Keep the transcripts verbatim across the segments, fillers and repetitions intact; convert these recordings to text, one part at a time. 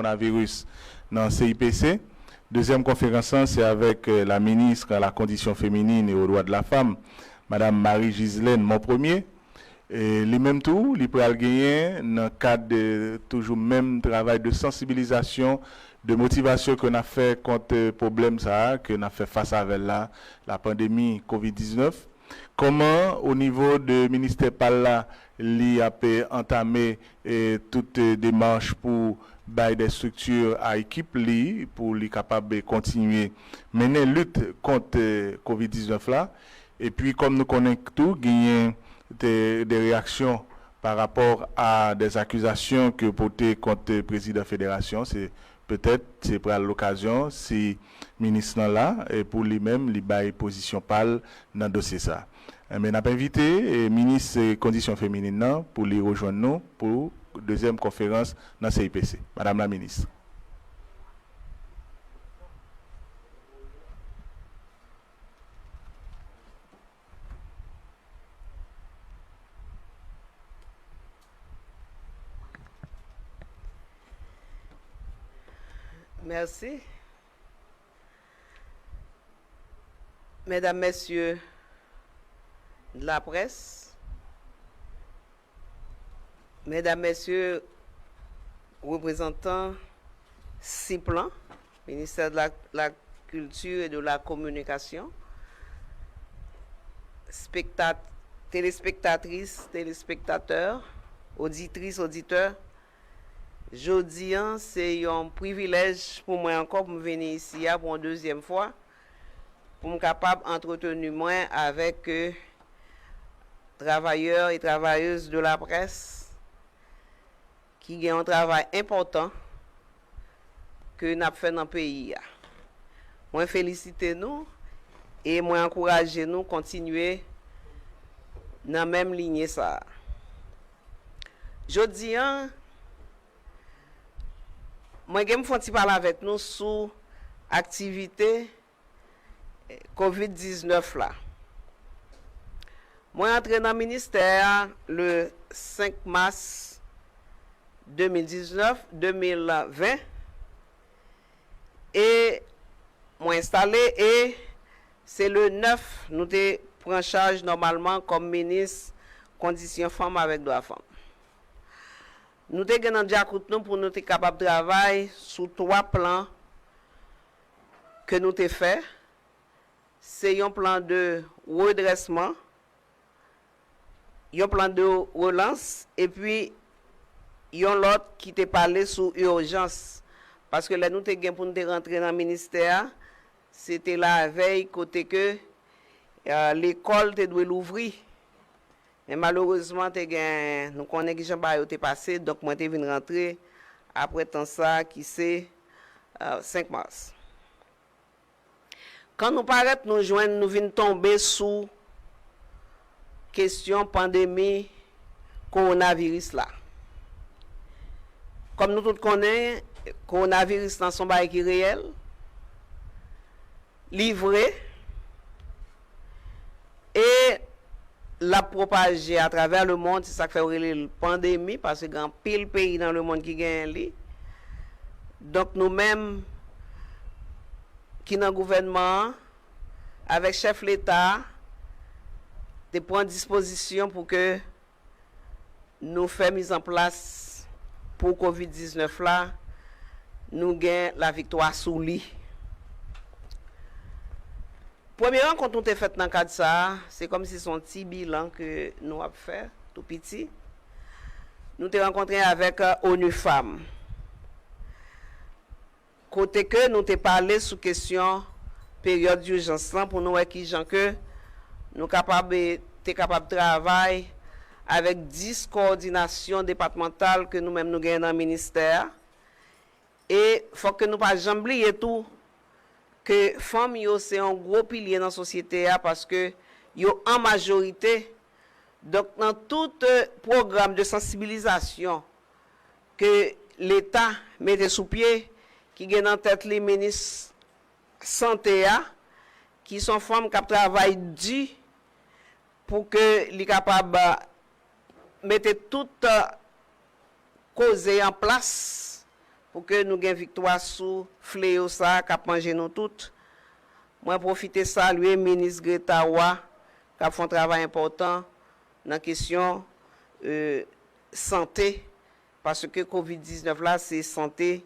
kowonaviris nan C I P C. Dezyèm konferans lan, se avèk, euh, la ministre à la Condition Féminine et aux Droits de la Femme, Madame Marie Gislaine Monpremier. E li menm tou, li pral genyen nan kad, euh, toujou menm travay de sansibilizasyon, de motivasyon ke n ap fè kont, euh, pwoblèm sa a, ke n ap fè fas avè l la, la pandemi kovid diznèf. Kòman, o nivo de ministè pa l la, li ap, eh, antame, eh, tout, eh, demach pou bay de strikti a ekip li, pou li kapab, eh, kontinye mennen lit kont, eh, kovid diznèf la. Epi, kòm nou konnen tou, genyen de, de reyaksyon pa rapò a de akizasyon ke pote kont, eh, prezidan federasyon. Se Petèt, se pral lokazyon, si minis lan la, e pou li menm, li bay pozisyon pa l nan dosye sa a. Enben, n ap envite, e, minis, e, kondisyon feminin nan pou li rejwenn nou pou dezyèm konferans nan C I P C. Madam la minis. Mèsi. Medam, mesye laprès, medam, mesye reprezantan sip lan, Ministère de la, la Culture et de la Communication, spektat, telespektatris, telespektatè, oditris, oditè, jodi a, se yon privilèj pou mwen ankò pou m vini isi a pou yon dezyèm fwa, pou m kapab antreteni mwen avèk, euh, travayè e travayèz de la près ki gen yon travay enpòtan ke n ap fè nan peyi a. Mwen felisite nou e mwen ankouraje nou kontinye nan menm linye sa a. Jodi a, mwen gen m fè yon ti pale avèk nou sou aktivite kovid diznèf la. Mwen antre nan ministè a le senk mas de mil diznèf, de mil ven, e mwen enstale, e se le nèf nou te pran chaj nòmalman kòm minis kondisyon fanm avèk dwa fanm. Nou te gen nan djakout nou pou nou te kapab travay sou twa plan ke nou te fè. Se yon plan de redrèsman, yon plan de relans, epi yon lòt ki te pale sou ijans. Paske lè nou te gen pou nou te rantre nan ministè a, se te lavèy kote ke, eh, lekòl te dwe louvri. Men malerezman, te gen, nou konnen kijan bagay yo te pase, donk mwen te vin rantre apre tan sa ki se, eh, senk mas. Kan nou parèt, nou jwenn, nou vin tonbe sou kesyon pandemi kowonaviris la. Kòm nou tout konnen, kowonaviris lan se yon bagay ki reyèl, li vre, e l ap pwopaje atravè lemonn, se sa k fè yo rele l pandemi, paske gen anpil peyi nan lemonn ki genyen li. Donk, nou menm ki nan gouvènman an, avèk chèf Leta a, te pran dispozisyon pou ke nou fè mizanplas pou kovid diznèf la, nou gen laviktwa sou li. Premye rankont nou te fèt nan kad sa a, se kòmsi se yon ti bilan ke nou ap fè, tou piti. Nou te rankontre avèk, eh, ONU Femmes, kote ke nou te pale sou kesyon peryòd dijans lan pou nou wè kijan ke nou kapab, eh, te kapab travay avèk dis kowòdinasyon depatmantal ke nou menm nou genyen nan ministè a. E fòk ke nou pa janm bliye tou ke fanm yo se yon gwo pilye nan sosyete a, paske yo an majorite. Donk, nan tout, eh, pwogram de sansibilizasyon ke Leta mete sou pye, ki gen nan tèt li minis sante a, ki se yon fanm k ap travay di pou ke li kapab, eh, mete tout, eh, koze an plas pou ke nou gen viktwa sou fleyo sa a k ap manje nou tout. Mwen pwofite salye Minis Gretta Roy, k ap fè yon travay enpòtan nan kesyon, e, sante, paske kovid diznèf la, se sante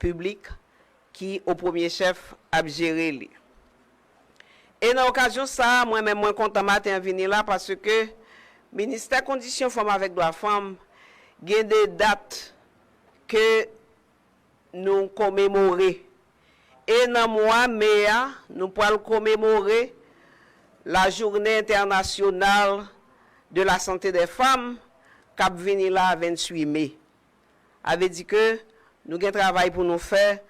piblik ki o premye chèf ap jere li. E nan okazyon sa a, mwen menm mwen kontan maten an vini la, paske Ministè Kondisyon Fanm avèk Dwa Fanm gen de dat ke nou komemore. E nan mwa me a, nou pral komemore la Journée Internationale de la Santé des Femmes k ap vini la, venntuit me. A vle di ke nou gen travay pou nou fè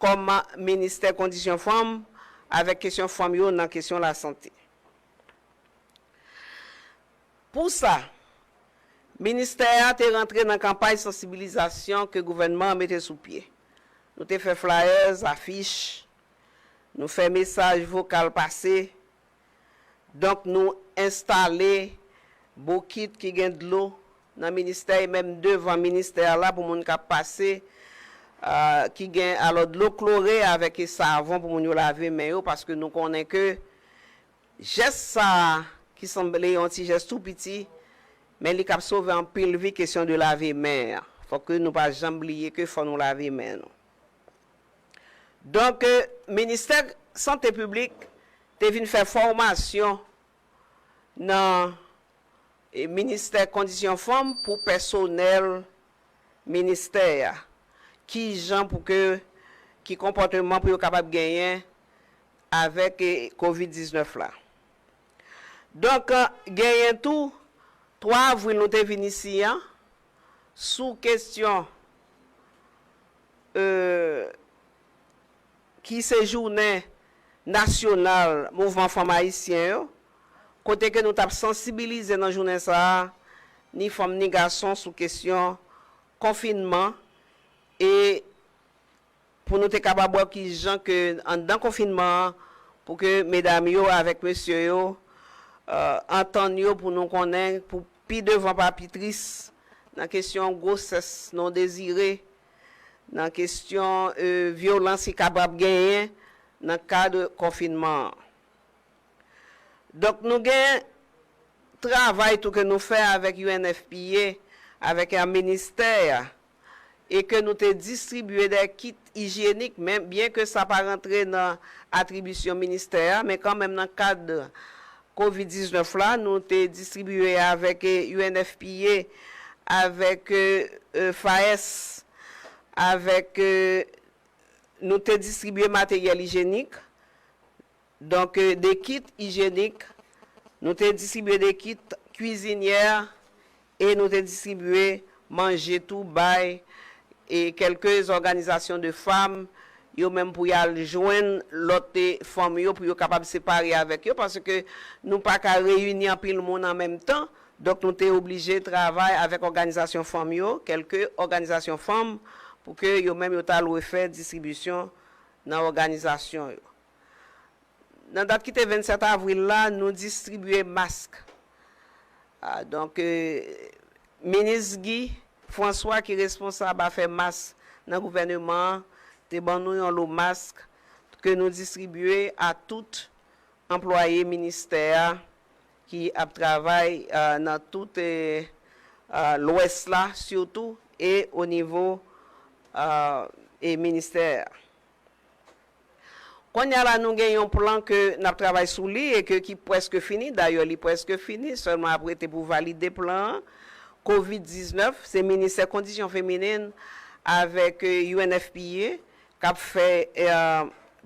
kòm Ministè Kondisyon Fanm avèk kesyon fanm yo nan kesyon lasante. Pou sa, ministè a te rantre nan kanpay sansibilizasyon ke gouvènman an mete sou pye. Nou te fè flyers, afich, nou fè mesaj vokal pase. Donk, nou enstale bokit ki gen dlo nan ministè e menm devan ministè a la pou moun k ap pase, a, ki gen alò dlo klore avèk savon pou moun yo lave men yo, paske nou konnen ke jès sa a, ki sanble yon ti jès tou piti, men li k ap sove anpil vi, kesyon de lave men an. Fòk ke nou pa janm bliye ke fò nou lave men nou. Donk, e, Ministè Sante Piblik te vin fè fòmasyon nan, e, Ministè Kondisyon Fanm pou pèsonèl ministè a. Ki jan pou ke, ki konpòteman pou yo kapab genyen avèk, e, kovid diznèf la. Donk, e, genyen tou, twa avril nou te vin isi a, sou kesyon, e, ki se jounen nasyonal mouvman fanm ayisyen yo, kote ke nou t ap sansibilize nan jounen sa a, ni fanm ni gason sou kesyon konfinman, e pou nou te kapab wè ki jan ke anndan konfinman an, pou ke medam yo avèk mesye yo, e, antann yo pou nou konnen pou pi devan pa pi tris, nan kesyon gwosès non dezire, nan kesyon, e, vyolans ki kapab genyen nan kad konfinman an. Donk, nou gen travay tou ke nou fè avèk U N F P A, avèk, e, ministè a, e ke nou te distribye de kit ijyenik, men byen ke sa pa rantre nan atribisyon ministè a, men kanmenm nan kad kovid diznèf la, nou te distribye avèk, e, U N F P A, avèk, e, e, FAES, avèk, e, nou te distribye materyèl ijyenik. Donk, e, de kit ijyenik, nou te distribye de kit kwizinyè e nou te distribye manje tou bay, e, kèlke òganizasyon de fanm, yo menm pou y al jwenn lòt, e, fanm yo pou yo kapab separe avèk yo, paske nou pa ka reyini anpil moun an menm tan, donk nou te oblije travay avèk òganizasyon fanm yo, kèlke òganizasyon fanm, pou ke yo menm yo t al refè distribisyon nan òganizasyon yo. Nan dat ki te vennsèt avril la, nou distribye mask. A, donk, e, Minis Guy François, ki responsab afè mask nan gouvèneman an, te ban nou yon lo mask ke nou distribye a tout anplwaye ministè a ki ap travay, a, nan tout, e, a, Lwès la, sitou, e o nivo, a, e ministè a. Kounye a la, nou gen yon plan ke n ap travay sou li e ke ki prèske fini. Dayè, li prèske fini, sèlman ap rete pou valide plan an. Kovid diznèf, se Ministè Kondisyon Feminen avèk, e, U N F P A k ap fè, e,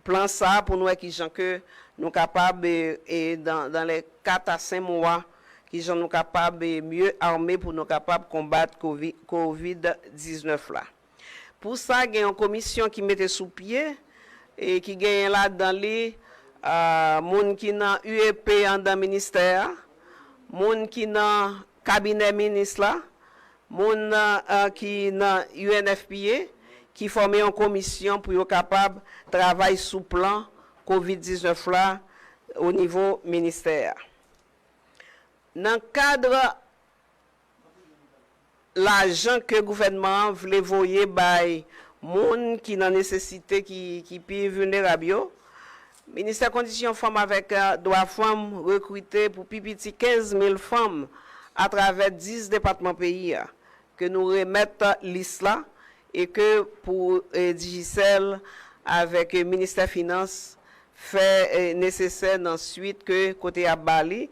plan sa a pou nou wè ki jan ke nou kapab, e, e, dans, dans les quatre à cinq mois, ki jan nou kapab, e, mieux armés pou nou kapab konbat kovi-, kovid diznèf la. Pou sa, gen yon komisyon ki mete sou pye, e ki genyen ladan li, a, moun ki nan U E P anndan ministè a, moun ki nan kabinè minis la, moun, a, ki nan U N F P A, ki fòme yon komisyon pou yo kapab travay sou plan kovid diznèf la o nivo ministè a. Nan kad lajan ke gouvènman an vle voye bay moun ki nan nesesite, ki, ki pi vilnerab yo. Ministè Kondisyon Fanm avèk, eh, Dwa Fanm rekrite pou pi piti kenz mil fanm atravè dis depatman peyi a, ke nou remèt lis la, e ke pou, eh, Digicel avèk, eh, Ministè Finans fè, eh, nesesè nan swit ke kote y ap ba li,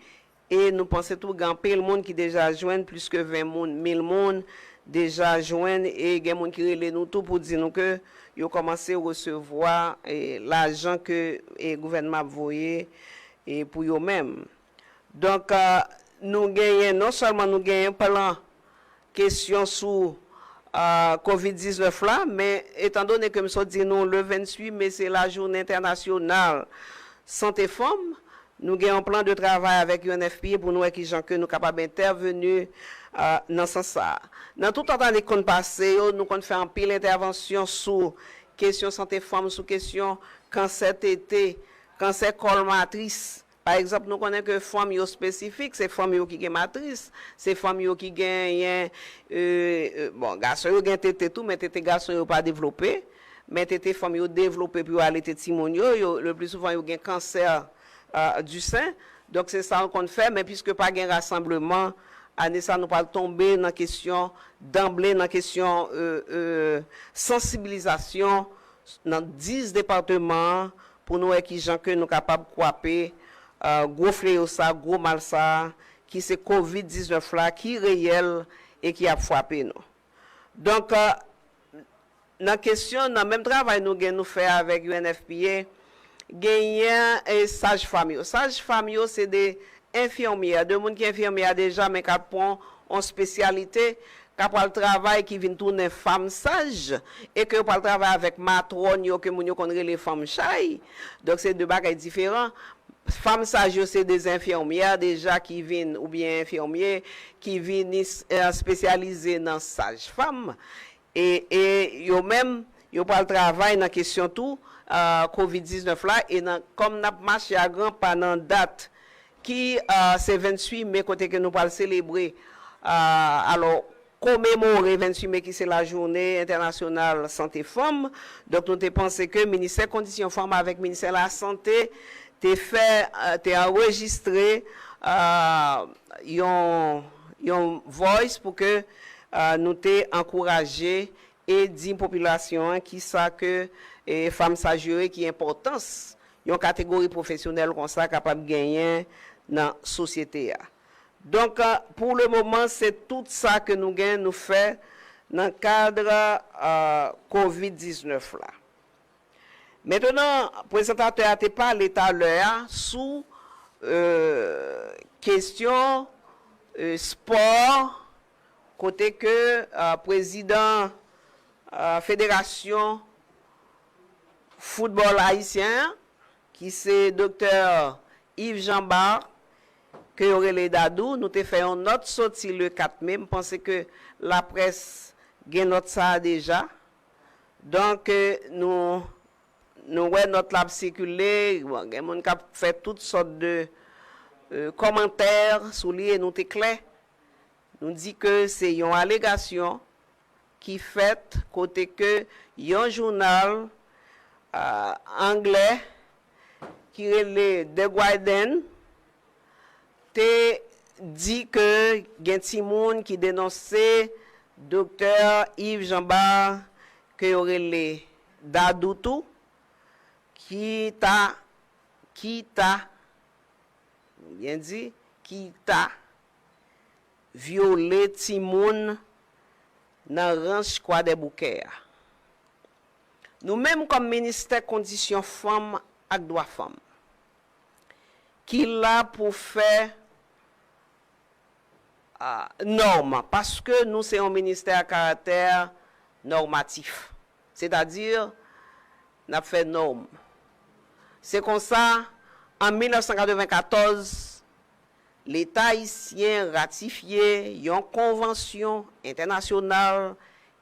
e nou panse tou gen anpil moun ki deja jwenn, plis ke ven moun, mil moun deja jwenn, e gen moun ki rele nou tou pou di nou ke yo kòmanse resevwa, eh, lajan ke, eh, gouvènman ap voye, eh, pou yo menm. Donk, eh, nou genyen, non sèlman nou genyen plan kesyon sou, eh, kovid diznèf la, men etandone ke m sot di nou le venntuit me se lajounen entènasyonal sante fanm, nou gen yon plan de travay avèk U N F P A pou nou wè kijan ke nou kapab entèveni, eh, nan sans sa a. Nan tout tentative konn pase yo, nou konn fè anpil entèvansyon sou kesyon sante fanm, sou kesyon kansè tete, kansè kòl matris. Pa egzanp, nou konnen ke fanm yo espesifik, se fanm yo ki gen matris, se fanm yo ki genyen, eh, eh, bon, gason yo gen tete tou, men tete gason yo pa devlope, men tete fanm yo devlope pou yo alete timoun yo, yo, le pli souvan yo gen kansè, eh, du sein. Donk, se sa nou konn fè, men piske pa gen rasanbleman, ane sa nou pral tonbe nan kesyon, danble nan kesyon, eh, eh, sansibilizasyon nan dis depatman an pou nou wè kijan ke nou kapab kwape, eh, gwo fleyo sa, gwo mal sa, ki se kovid diznèf la, ki reyèl e ki ap frape nou. Donk, eh, nan kesyon, nan menm travay nou gen nou fè avèk U N F P A, genyen, eh, saj fanm yo. Saj fanm yo, se de enfimyè, de moun ki enfimyè deja, men k ap pran yon espesyalite, k ap pral travay, ki vin tounen fanm saj, e ke yo pral travay avèk matwòn yo, ke moun yo konn rele fanm chay. Donk, se de bagay diferan. Fanm saj yo, se de enfimyè deja ki vin, oubyen enfimyè, ki vin, eh, espesyalize nan saj fanm. E, e yo menm, yo pral travay nan kesyon tou, eh, kovid diznèf la, e nan, kòm n ap mache a gran pa nan dat ki, eh, se venntuit me, kote ke nou pral selebre, eh, alò, komemore venntuit me, ki se lajounen entènasyonal sante fanm. Donk, nou te panse ke Ministè Kondisyon Fanm avèk Ministè Lasante te fè, eh, te anrejistre, eh, yon, yon voice pou ke, eh, nou te ankouraje e di popilasyon an kisa ke, eh, fanm saj yo ye, ki enpòtans yon kategori pwofesyonèl konsa kapab genyen nan sosyete a. Donk, eh, pou le moman, se tout sa ke nou gen, nou fè nan kad, eh, kovid diznèf la. Mentnan, prezantatè a te pale talè a sou, eh, kesyon, eh, spò, kote ke, eh, prezidan, eh, Federasyon Foutbòl Ayisyen an, ki se Doktè Yves Jean Bart, ke yo rele Dadou, nou te fè yon nòt soti le kat me. M panse ke laprès gen nòt sa a deja. Donk, eh, nou, nou wè nòt la ap sikile, bon, gen moun k ap fè tout sòt de, eh, kòmantè sou li, e nou te klè. Nou di ke se yon alegasyon ki fèt kote ke yon jounal, ah, anglè ki rele The Guardian te di ke gen timoun ki denonse Doktè Yves Jean Bart, ke yo rele Dadou tou, ki ta, ki ta, byen di, ki ta vyole timoun nan ranch Kwadèboukè a. Nou menm kòm Ministè Kondisyon Fanm ak Dwa Fanm, ki la pou fè, ah, nòm, paske nou se yon ministè a karaktè nòmatif. Sètadi, n ap fè nòm. Se konsa, an mil nèf san katreven katòz, Leta ayisyen ratifye yon konvansyon entènasyonal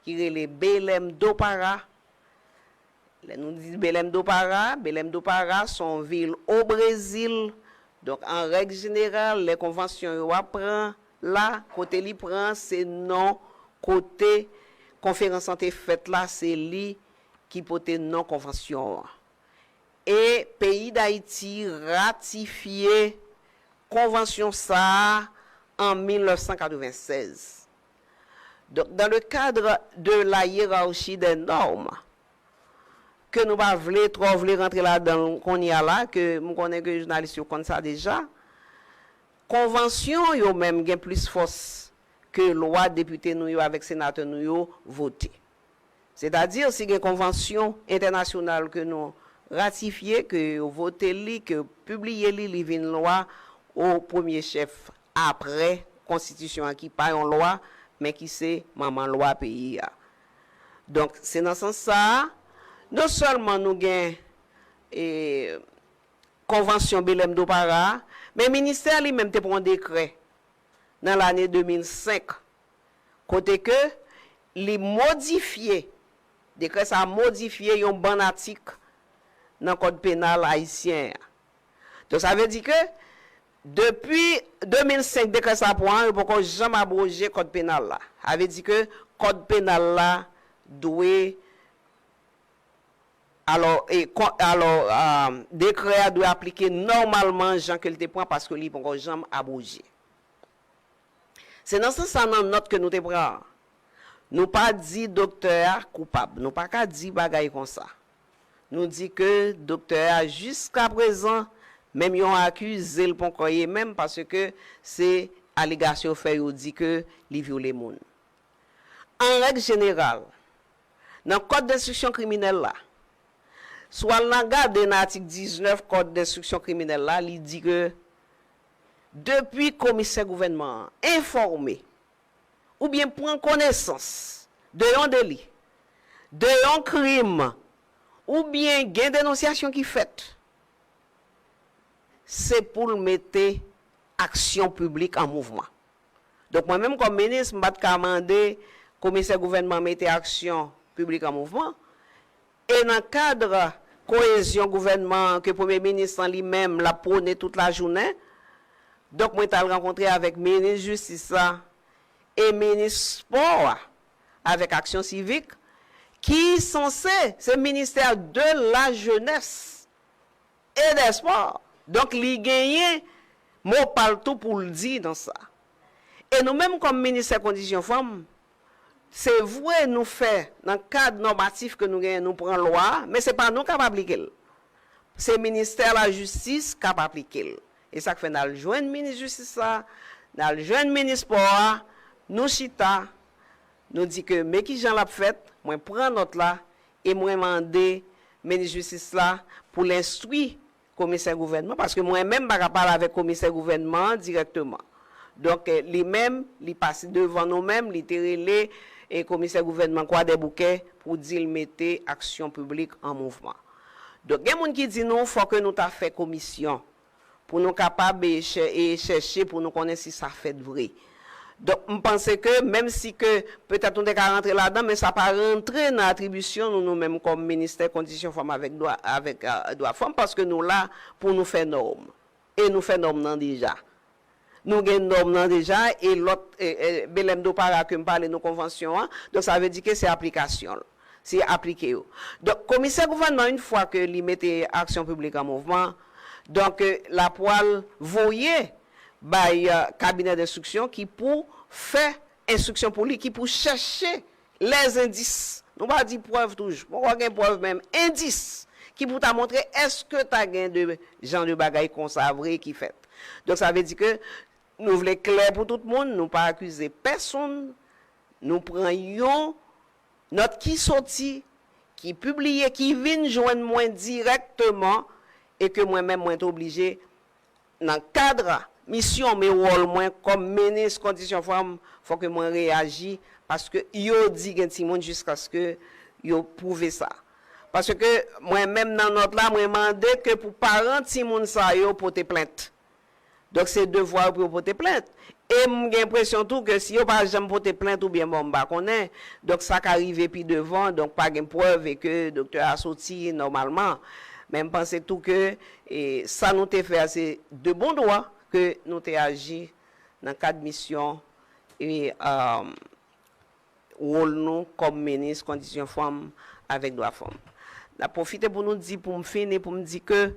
ki rele Belém do Pará. Lè nou di Belém do Pará, Belém do Pará se yon vil o Brezil. Donk, an règ jeneral, lè konvansyon yo ap pran la, kote li pran, se non kote konferans lan te fèt la, se li ki pote non konvansyon an. E peyi Dayiti ratifye konvansyon sa a an mil nèf san katreven sèz. Donk, dans le cadre de la hiérarchie des normes, ke nou pa vle twò vle rantre ladan l kounye a la, ke m konnen ke jounalis yo konn sa deja, konvansyon yo menm gen plis fòs ke lwa depite nou yo avèk senatè nou yo vote. Sètadi, si gen konvansyon entènasyonal ke nou ratifye, ke yo vote li, ke yo pibliye li, li vin lwa o premye chèf apre konstitisyon an ki pa yon lwa, men ki se manman lwa peyi a. Donk, se nan sans sa a, non sèlman nou gen e, konvansyon Belèm do Para a, men ministè a li menm te pran yon dekrè nan lane de mil senk, kote ke li modifye, dekrè sa a modifye yon bann atik nan kòd penal ayisyen an. Donk, sa vle di ke depi de mil senk dekrè sa a pran, yo poko janm abwoje kòd penal la. Sa vle di ke kòd penal la dwe, alò, e, kon, alò, a, dekrè a dwe aplike nòmalman jan ke l te pran, paske li poko janm abwoje. Se nan sans sa, nan nòt ke nou te pran an, nou pa di doktè a koupab. Nou pa ka di bagay konsa. Nou di ke doktè a, jiskaprezan, menm yo akize l poko ye menm, paske se alegasyon yo fè, yo di ke li vyole moun. An règ jeneral, nan kòd enstriksyon kriminèl la, si w al nan gade nan atik diznèf kòd enstriksyon kriminèl la, li di ke depi komisè gouvènman an enfòme oubyen pran konesans de yon deli, de yon krim, oubyen gen denonsyasyon ki fèt, se pou l mete aksyon piblik an mouvman. Donk, mwen menm kòm minis, m pa t ka mande komisè gouvènman mete aksyon piblik an mouvman. E nan kad koyezyon gouvènman an ke premye minis lan li menm l ap pwone tout lajounen, donk, mwen t al rankontre avèk minis jistis la e minis spò a avèk aksyon sivik, ki sanse se ministè de la jeunesse et des sports. Donk, li genyen mo pa l tou pou l di nan sa. E nou menm kòm ministè kondisyon fanm, se vre nou fè nan kad nòmatif ke nou genyen, nou pran lwa a, men se pa nou k ap aplike l. Se ministè lajistis k ap aplike l. E sa k fè n al jwenn minis jistis la, n al jwenn minis spò a, nou chita, nou di ke men kijan l ap fèt, mwen pran nòt la, e mwen mande minis jistis la pou l enstwi komisè gouvènman, paske mwen menm m pa ka pale avèk komisè gouvènman an dirèkteman. Donk, eh, li menm, li pase devan nou menm, li te rele, eh, komisè gouvènman Kwadèboukè pou di l mete aksyon piblik an mouvman. Donk, gen moun ki di nou, fò ke nou ta fè komisyon pou nou kapab, eh, chè-, eh, chèche pou nou konnen si sa fèt vre. Donk, m panse ke, menm si ke petèt nou te ka rantre ladan, men sa pa rantre nan atribisyon nou, nou menm kòm ministè kondisyon fanm avèk dwa, avèk, eh, dwa fanm, paske nou la pou nou fè nòm. E nou fè nòm nan deja. Nou gen nòm nan deja, e lòt, e, e, Belèm do Para ke m pale nou konvansyon an, donk sa vle di ke se aplikasyon l. Se aplike yo. Donk, komisè gouvènman, yon fwa ke li mete aksyon piblik an mouvman, donk, eh, l ap pral voye bay, eh, kabinè denstriksyon ki pou fè enstriksyon pou li, ki pou chèche lèzendis. Nou pa di prèv toujou. Poko gen prèv, menm endis ki pou ta montre èske ta gen de jan de bagay konsa vre ki fèt. Donk, sa vle di ke nou vle klè pou tout moun, nou pa akize pèsonn, nou pran yon nòt ki soti, ki pibliye, ki vin jwenn mwen dirèkteman, e ke mwen menm mwen te oblije, nan kad misyon m e wòl mwen kòm minis kondisyon fanm, fò ke mwen reyaji, paske yo di gen timoun jiskaske yo pwouve sa. Paske mwen menm nan nòt la, mwen mande ke pou paran timoun sa yo pote plent. Donk, se devwa yo pou yo pote plent. E m gen enpresyon tou ke si yo pa janm pote plent oubyen, bon, m pa konnen, donk, sa ka rive pi devan, donk, pa gen prèv e ke doktè a soti nòmalman. Men m panse tou ke, e, sa nou te fè a, se de bon dwa ke nou te aji nan kad misyon, e, um, wòl nou kòm minis kondisyon fanm avèk dwa fanm. N ap pwofite pou nou di, pou m fini, pou m di ke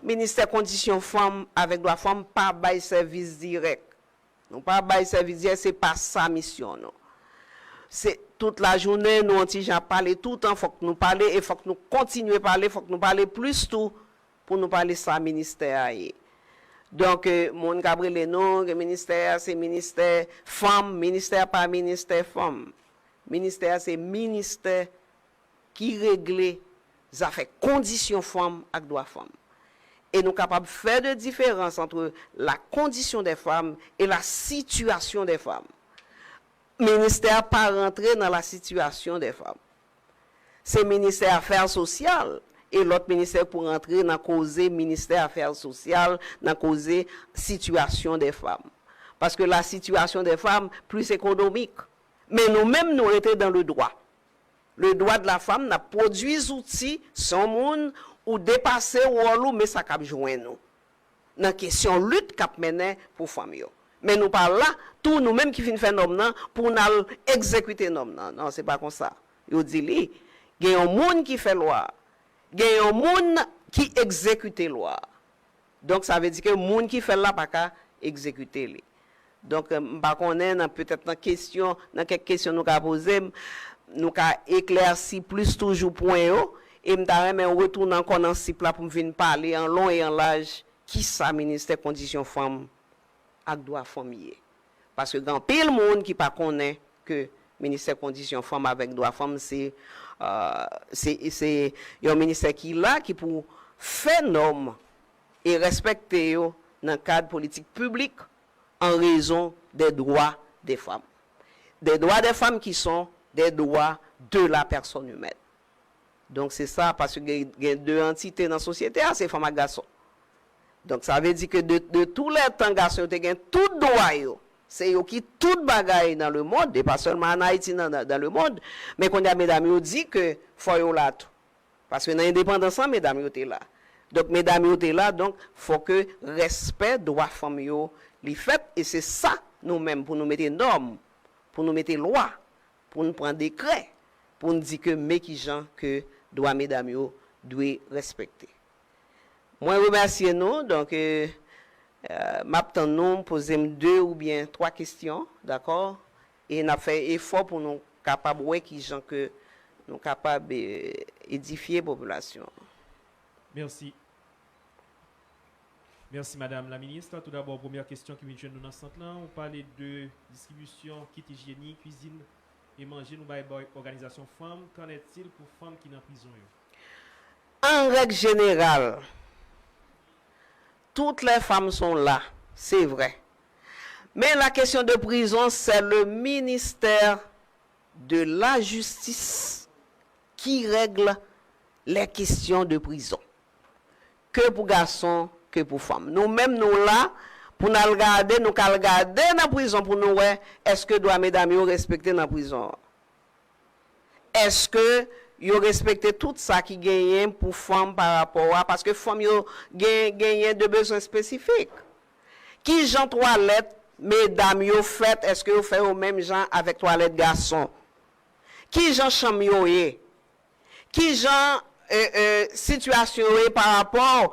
ministè kondisyon fanm avèk dwa fanm pa bay sèvis dirèk. Nou pa bay sèvis dirèk, se pa sa misyon nou. Se tout lajounen, nou yon ti jan ap pale toutan, fòk nou pale e fòk nou kontinye pale, fòk nou pale plis tou pou nou pale sa ministè a ye. Donk, eh, moun k ap rele nou ke ministè a se ministè fanm, ministè a pa ministè fanm. Ministè a se ministè ki regle zafè kondisyon fanm ak dwa fanm. E nou kapab fè de diferans entre la condition des femmes et la situation des femmes. Ministè a pa rantre nan la situation des femmes. Se ministè afè sosyal e lòt ministè pou rantre nan koze ministè afè sosyal, nan koze situation des femmes. Paske la situation des femmes plus économique. Men nou menm, nou rete dans le droit. Le droit de la femme, n ap pwodui zouti, se yon moun ou depase wòl ou, men sa k ap jwenn ou. Nan kesyon lit k ap mennen pou fanm yo. Men nou pa la, tou nou menm ki fin fè nòm nan, pou n al egzekite nòm nan. Non, se pa konsa. Yo di li, gen yon moun ki fè lwa a. Gen yon moun ki egzekite lwa a. Donk, sa vle di ke moun ki fè l la pa ka egzekite li. Donk, eh, m pa konnen, nan, petèt nan kesyon, nan kèk kesyon nou ka poze m, nou ka eklèsi plis toujou pwen yo, e m ta renmen retounen ankò nan sip la pou m vin pale an lon e an laj kisa ministè kondisyon fanm ak dwa fanm ye. Paske gen anpil moun ki pa konnen ke ministè kondisyon fanm avèk dwa fanm se, eh, se, se yon ministè ki la, ki pou fè nòm e respekte yo nan kad politik piblik en raison des droits des femmes. Des droits des femmes qui sont des droits de la personne humaine. Donk, se sa, paske gen, gen de antite nan sosyete a, se fanm ak gason. Donk, sa vle di ke de, de tou lè tan, gason yo te gen tout dwa yo. Se yo ki tout bagay nan lemond, e pa sèlman an Ayiti, nan, nan, nan lemond. Men kounye a, medam yo di ke fò yo la tou. Paske nan endepandans lan, medam yo te la. Donk, medam yo te la, donk, fò ke respè dwa fanm yo li fèt, e se sa, nou menm, pou nou mete nòm, pou nou mete lwa, pou n pran dekrè, pou n di ke men kijan ke dwa medam yo dwe respekte. Mwen remèsye nou, donk, eh, eh, m ap tann nou poze m de oubyen twa kesyon, dakò? E n ap fè efò pou nou kapab wè kijan ke nou kapab, eh, edifye popilasyon an. Mèsi. Mèsi, Madame la Ministre. Tout d'abord, premyè kesyon ki vin jwenn nou nan sant lan, ou pale de distribisyon kit ijyenik, kwizin e manje nou bay, bay òganizasyon fanm. Qu'en est-il pou fanm ki nan prizon yo? En règle générale, toutes les femmes sont là, c'est vrai. Mais la question de prison, c'est le ministère de la Justice qui règle les questions de prison. Ke pou gason, ke pou fanm. Nou menm, nou la pou n al gade, nou ka al gade nan prizon pou nou wè èske dwa medam yo respekte nan prizon an. Èske yo respekte tout sa ki genyen pou fanm pa rapò a, paske fanm yo gen, genyen de bezwen espesifik. Ki jan twalèt medam yo fèt, èske yo fè yo menm jan avèk twalèt gason? Ki jan chanm yo ye? Ki jan, eh, eh, sitiyasyon yo ye pa rapò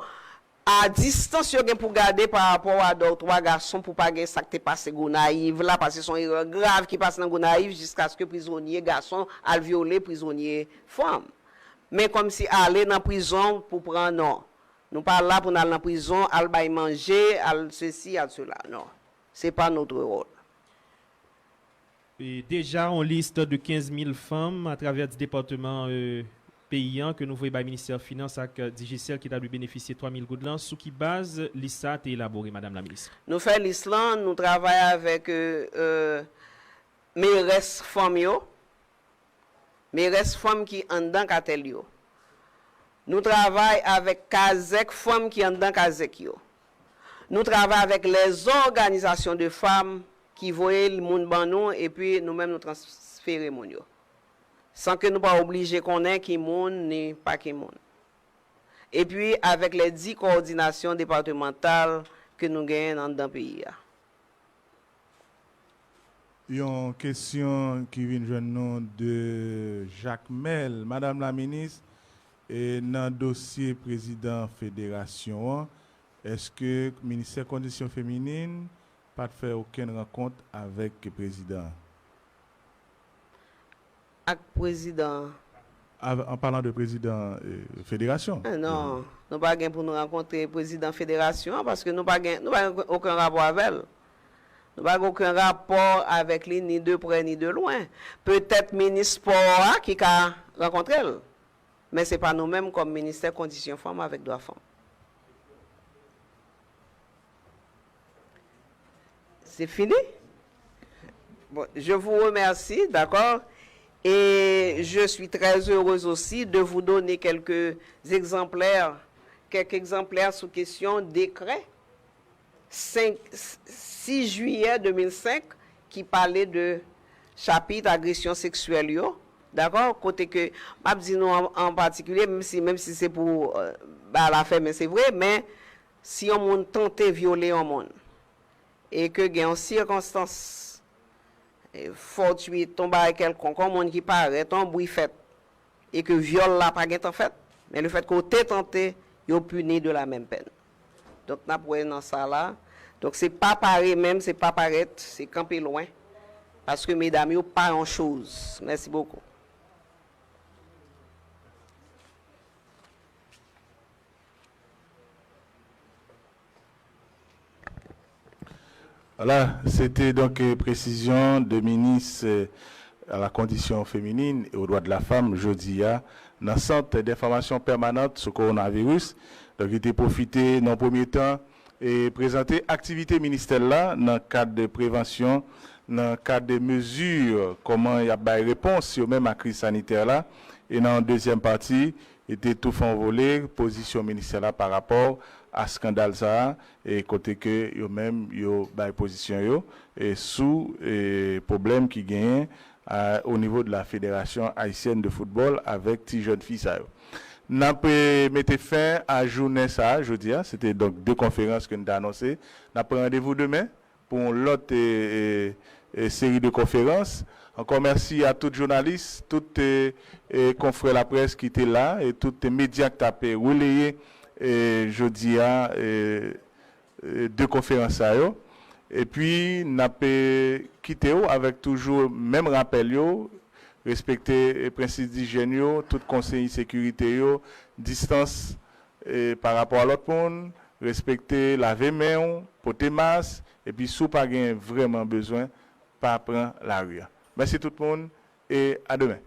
a distans yo gen pou gade pa rapò a dòtwa gason pou pa gen sa k te pase Gonayiv la, paske se yon erè grav ki pase nan Gonayiv jiskaske prizonye gason al vyole prizonye fanm. Men kòmsi ale nan prizon pou pran non. Nou pa la pou n al nan prizon, al bay manje, al sesi, al sela. Non. Se pa notre rôle. E deja, yon lis de kenz mil fanm atravè dis depatman, euh, peyi an ke nou voye bay Ministè Finans ak, euh, Digicel ki ta dwe benefisye twa mil goud lan. Sou ki baz lis sa a te elabore, Madam la Minis? Nou fè lis lan, nou travay avèk, euh, euh, merès fanm yo, merès fanm ki anndan katèl yo. Nou travay avèk kazèk fanm ki anndan kazèk yo. Nou travay avèk lèzòganizasyon de fanm ki voye moun ban nou, epi nou menm nou transfere moun yo. San ke nou pa oblije konnen ki moun ni pa ki moun. Epi avèk lè dis kowòdinasyon depatmantal ke nou genyen anndan peyi a. Yon kesyon ki vin jwenn nou de Jacmel. Madanm la minis, e nan dosye prezidan federasyon an, èske Ministè Kondisyon Feminin pa t fè okenn rankont avèk prezidan an? Ak prezidan an. An palan de prezidan e, federasyon. Non, nou pa gen pou nou rankontre prezidan federasyon an paske nou pa gen nou pa gen okenn rapò avè l. Nou pa gen okenn rapò avèk li ni de prè ni de lwen. Petèt minis spò a ki ka rankontre l. Men se pa nou menm kòm ministè kondisyon fanm avèk dwa fanm. C'est fini? Bon, je vous remercie, d'accord? Et je suis très heureuse aussi de vous donner quelques exemplaires, quelques exemplaires sous question décret cinq, six juillet deux mille cinq qui parlait de chapitre agression sexuelle yo, d'accord? Kote ke m ap di nou an, an patikilye, menm si menm si se pou euh, ba la fè, men se vre, men si yon moun tante vyole yon moun e ke gen yon sikonstans fòtwit, yon bagay kèlkonk, yon moun ki parèt, yon bri fèt, e ke vyòl la pa gentan fèt, men lefètke w te tante, yo pini de la menm pèn. Donk, n ap wè nan sa la. Donk, se pa pare menm, se pa parèt, se kanpe lwen. Paske medam yo pa yon choz. Mèsi bokou. Voilà, se te donk presizyon de minis a la kondisyon feminin e o dwa de la fanm jodi a nan Sant d'Enfòmasyon Pèmanant sou Kowonaviris. Donk, li te pwofite nan premye tan e prezante aktivite ministè l la nan kad de prevansyon, nan kad de mezi kòman y ap bay repons yo menm a kriz sanitè la. E nan dezyèm pati, li te tou fè yon vole pozisyon ministè la pa rapò a eskandal sa a, e kote ke yo menm yo bay pozisyon yo e sou e pwoblèm ki genyen a, o nivo de la Fédération Haïtienne de Football avèk ti jèn fi sa yo. N ap e, mete fen a jounen sa a jodi a. Se te donk de konferans ke n te anonse. N ap pran randevou demen pou yon lòt e, e, e, seri de konferans. Ankò mèsi a tout jounalis, tout e, e, konfrè laprès ki te la e tout medya k t ap e, releye e, jodi a e, e, de konferans sa yo. Epi n ap e, kite w avèk toujou menm rapèl yo, respekte e, prensip dijyèn yo, tout konsèy sekirite yo, distans e, pa rapò a lòt moun, respekte lave men w, pote mas, epi si w pa gen vrèman bezwen, pa pran lari a. Mèsi tout moun e a demen.